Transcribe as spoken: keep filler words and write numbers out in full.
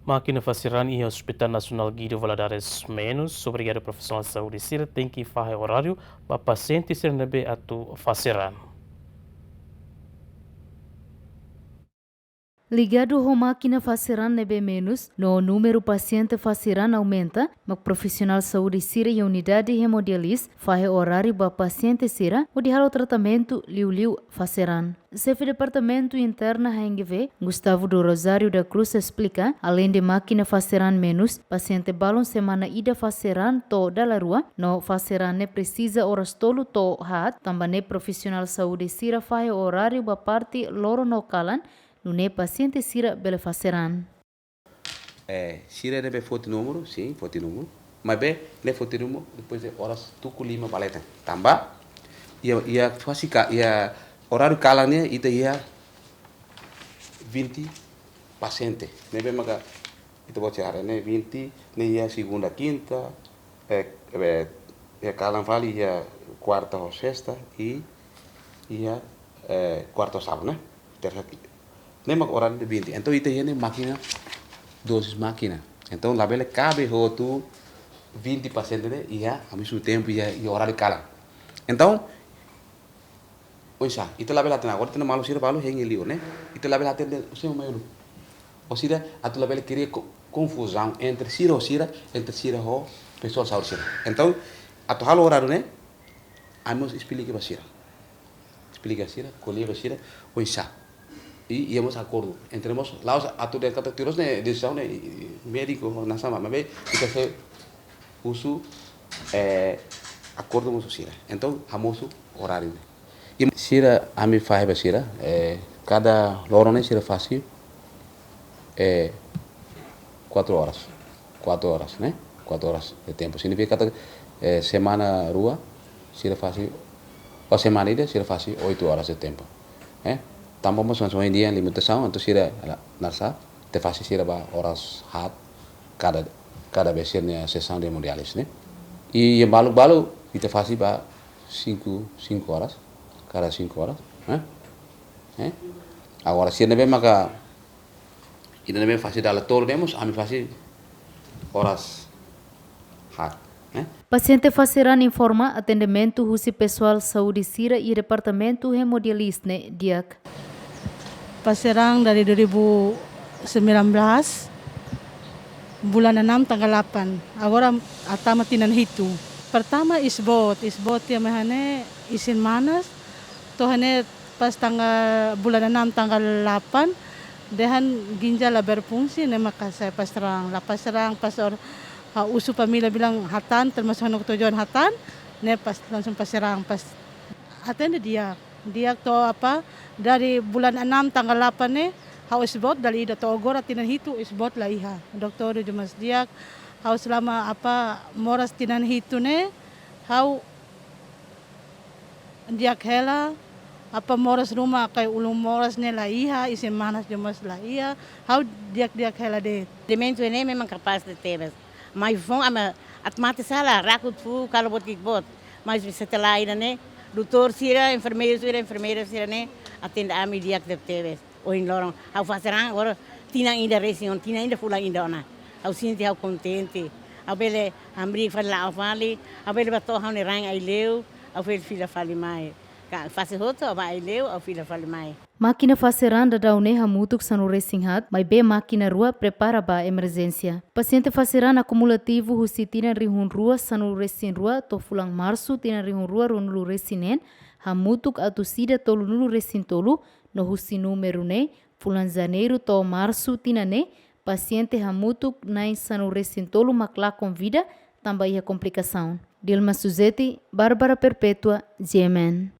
Mákina fase raan iha Hospital Nasionál Guido Valadares menus, obrigadu profisionál saúde sira tenke fahe oráriu ba pasiente sira ne'ebé atu fase raan. Ligadu ho mákina fase raan ne'ebé menus, no númeru pasiente fase raan aumenta, mak profisionál saúde sira iha unidade hemodiálise fahe oráriu ba pasiente sira hodi halo tratamentu liuliu fase raan. Xefe Departamentu Interna H N G V, Gustavo do Rosário da Cruz, esplika, aleinde mákina fase raan menus, pasiente balun semana ida fase raan to'o dala rua, no fase raan ne'e presiza oras tolu to'o haat, tanba ne'e profisionál saúde sira fahe oráriu ba parte loron no kalan, nune'e pasiente sira bele fase raan. Eh, sira ne'ebé foti númeru, sin, foti númeru. Maibé, ne'e foti númeru, depois de oras tuku lima ba leten. Tanba, iha, iha fase ka, iha oráriu kalan ne'e, ita iha vinte pasiente. Ne'ebé maka, ita-boot sira haree ne'e vinte, ne'e iha segunda, kinta, eh, eh, iha kalan fali iha kuarta ho sesta, i iha, eh, kuarta ho sábadu, ne'e? Tersa, ki-, ne'e mak oráriu de vinte. Entaun, ita iha ne'e mákina, doze mákina. Entaun, labele kabe hotu vinte pasiente ne'e iha, ao mesmo tempo, iha, iha oráriu kalan. Entaun, oinsá, ita labele hatene agora, ita-nia maluk sira balu hein liur, ne'e? Ita labele hatene husi mai uluk. Orsida, atu labele kria ko-, konfuzaun entre sira ho sira, entre sira ho pesoál saúde sira. Entaun, atu halo oráriu ne'e, ami mós esplika ba sira. Esplika sira, ko'alia ba sira, oinsá. I, iha mós akordu. Entre mós, la'ós atu dehan katak tuir loos ne'e, desizaun ne'e, i, i, médiku, ho nasaun mak, maibé, ita sei husu, eh, akordu mós ho sira. Entaun, hamosu oráriu ne'e. I sira, ami fahe ba sira, eh, kada loron ne'e sira fase, eh, quatro horas. Quatro horas, ne'e? Quatro horas de tempo. Signifika katak, eh, semana rua, sira fase, ou semana ida, sira fase oito horas de tempo. Eh? Tanba mós, mós hoje em dia, limitasaun, entaun sira, la, nasa, ita fase sira ba oras haat, kada, kada vez sira-nia sesaun de hemodiálise, ne'e? I, i balu, balu, ita fase ba cinco, cinco horas, cada cinco horas, eh? Eh? Agora, sira ne'ebé maka, ida ne'ebé fase dala tolu ne'e mós, ami fase oras haat, eh? Pasiente fase raan informa atendimentu husi pesoál saúde sira iha Departamentu Hemodiálise ne'e di'ak. Fase raan dari dua ribu sembilan belas, bulan enam tanggal delapan. Agora hatama tinan hitu. Pertama isboot, isboot iha mai hanesan isin manas, to'o hanesan pas tanggal, bulan enam tanggal delapan, dehan ginjal la berfungsi, ne'e maka sai fase raan, la fase raan, pas or-, ha'u husu família bilang hatán, termasuk ha'u-nia tujuan hatán, ne'e pas langsung fase raan, pas atende di'ak, di'ak to'o apa, dari bulan enam tanggal delapan ne'e, ha'u isboot dala ida to'o agora tinan hitu isboot la iha. Dokter Jumas di'ak, ha'u selama apa, moras tinan hitu ne'e, ha'u di'ak hela, apa moras ruma kayak ulun moras ne'e la iha, isin manas Jumas la iha, ha'u di'ak-di'ak hela de'it. Atendimentu ne'e memang kapás tebes. Mas foin ami atu mate sala, rakut fuuk, kala boot ki'ik boot. Mas setelah ida-ne'e, doutór sira, enfermeiru sira, enfermeira sira ne'e, atende ami di'ak tebetebes. Ohin loron, ha'u fase raan agora tinan ida resin ona, tinan ida fulan ida ona. Ha'u sente ha'u kontente. Ha'u bele hamriik fali la'o fali, ha'u bele bá to'o ha'u-nia rain Aileu, ha'u bele fila fali mai. Ka fase hotu ha'u bá Aileu, ha'u fila fali mai. Mákina fase raan daudaun ne'e hamutuk sanulu resin haat, maibé mákina rua prepara ba emerjénsia. Pasiente fase raan akumulativu husi tinan rihun rua sanulu resin rua to'o fulan Marsu tinan rihun rua ruanulu resin neen, hamutuk atus ida tolunulu resin tolu, no husi númeru ne'e, fulan Janeiru to'o Marsu tinan ne'e, pasiente hamutuk na'in sanulu resin tolu mak lakon vida, tanba iha komplikasaun. Dilma Suzeti, Bárbara Perpétua, G M N.